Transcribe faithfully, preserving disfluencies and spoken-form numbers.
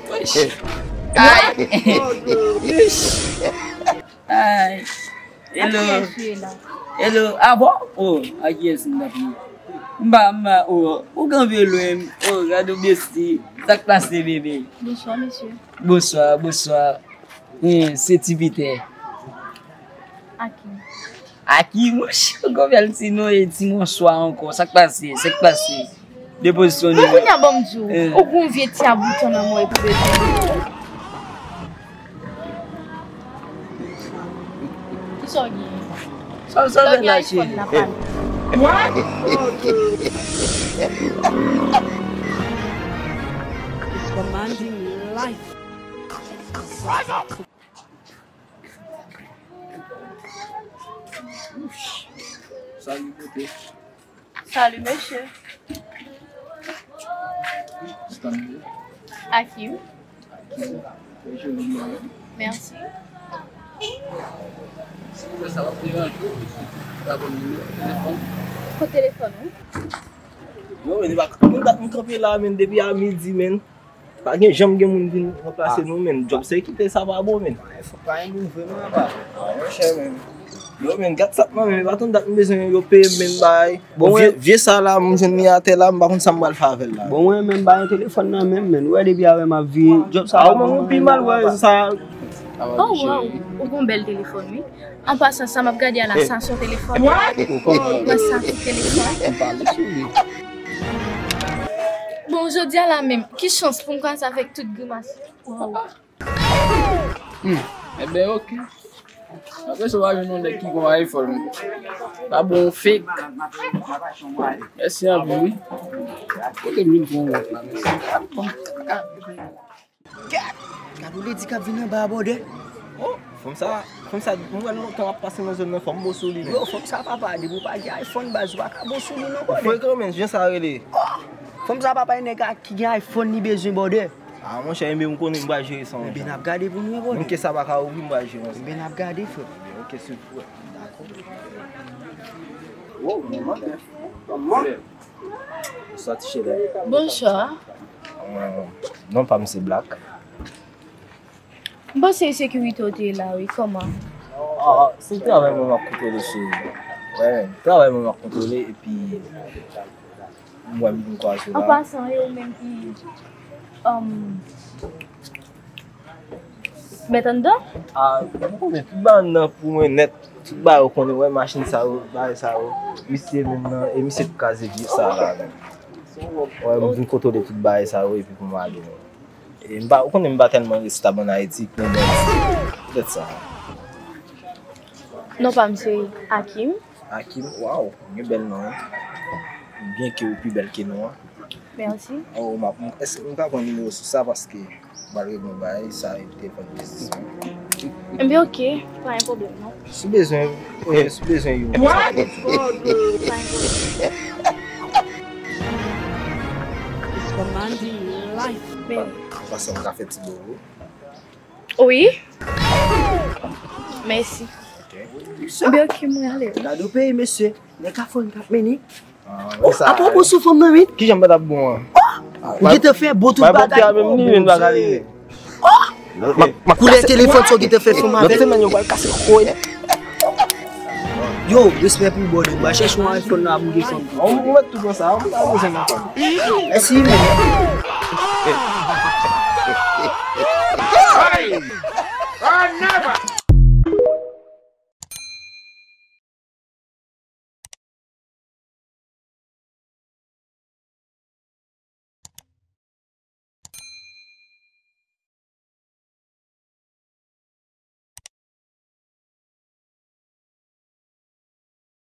Wesh. Ay. Wesh. Ay. Hello. Ak kiyès ou ye la? Hello. Ah bon? Oh, ak kiyès m t ap ye? M pa, m pa, oh, ou kanpe lwen. Oh, gade w besti. Sa k pase, bebe? Bonswa, mesye. Bonswa, bonswa. Eh, se Ti Pitè. Aki. Aki, monchè, ou konprann ti non e ti bonswa ankò. Sa k pase? Sa k pase? Depoze yon nimewo. Kounye a ban m di w, eh, ou gon vye ti aboutan nan mwen pou bebe. Kisa w gen? Sa w sa w gen la, cheri? What? It's commanding life. Salut, beauté. Salut, monsieur. Stanley. Akim. Akim. Trè joli non. Mèsi. Silvouplè, sa p ap deranje w, ou ta ban m nimewo telefòn? Kot telefòn ou? Yo, men, li pa, moun dat m kanpe la, men, depi a midi, men. Pa gen janm gen moun vin ranplase nou, men. Djòb sekirite sa pa bon, men. Fòk pa gen moun vre, non, apa. Ah, monchè, men. Yo, men, gad sa k nan men, men, pa tann dat m bezwen yo peye m, men, bay. Bon, vye, vye sa la, m jwenn li atè la, m pa konn sa m pral fè avè l la. Bon, mwen menm, m pa gen telefòn nan men m, men. Ou wè depi avè m ap viye, djòb sa pa bon, pi mal, wè, sa. Oh, wow, ou gon bèl telefòn, wi. An pasan, sa m ap gade a la, sa se yon telefòn. Mwen sa se telefòn. Bon, jodi a la menm, ki chans pou m kwaze avèk tout grimas? Wow. Hmm. Enben, oke. Apre sa, w a jwenn yon nèg ki gon iPhone. Pa bon, fake. Mèsi anpil, wi. Kote m vin pran wòch la, mèsi. Gad! Gad yon ledi k ap vin anba a bòdè. Oh, fanm sa, fanm sa, mwen wè l lontan ap pase nan zòn nan, fò m bon sou li, men. Yo, fanm sa, papa, depi w pa gen iPhone, baz, ou pa ka bon sou li, non, bòdè. Frekan, men, jan sa rele? Oh! Fanm sa, papa, e nèg a ki gen iPhone li bezwen, bòdè. Ah, monchè, enben, m konnen m pral jere sa, monchè. Enben, n ap gade pou nou, bòdè. Menm ke sa pa ka ouvri, m pral jere sa. Enben, n ap gade, frè. Enben, oke, se frè. Dakò. Wow, manman, manman. Bonswa, ti cheri. Bonswa. Euh, non pa m se Black. M panse e sekirite w te ye la, wi. Kòman? Ah, se travay mwen m ap kontwole, cheri. Wi, travay mwen m ap kontwole, epi m wè m vin kwaze w la. An pasan, e ou menm ki, um, Mèt anndan? Ah, m konnen tout bagay anndan pou mwen nèt. Tout bagay ou konnen, wè machin sa yo, bagay sa yo. Misye menm nan, e misye k kraze vye sa la menm. Wè, m vin kontwole tout bagay sa yo epi pou m ale menm. E m pa, ou konnen m pa tèlman restab ann Ayiti, men bon, poutèt sa. Non pa m se Akim. Akim, waw, gen bèl non, wi. Byen ke ou pi bèl ke nou an. Mèsi. Oh, m ap, èske m ka pran nimewo sou sa paske m pral regle yon bagay, sa e telefòn biznis mwen. Enben, oke, pa gen pwoblèm, non. Si w bezwen, eh, si w bezwen youn. Pa gen pwoblèm. It's commanding life. Men. An pasan, m ka fè ti bobo. Wi. Mèsi. Ok. Ebyen, oke, mwen ale. Gade yon peyi, mesye. Nèg ka fè yon tap mennen. Ah, oh, sa, apwopo sou fanm nan, wi. Kijan m pa t ap bon an? Oh! Ou gentan fè bon tout bagay. Menm li menm pa ka rive. Oh! Koulè telefòn sa w gentan fè fanm avè l. Lòt semèn yo pral kase koko yo nèt. Yo, respè pou bòdè. M va chèche yon iPhone la pou m gen fanm. Ou mèt tou pran sa, ou pa bezwen nan fanm. Mèsi, men.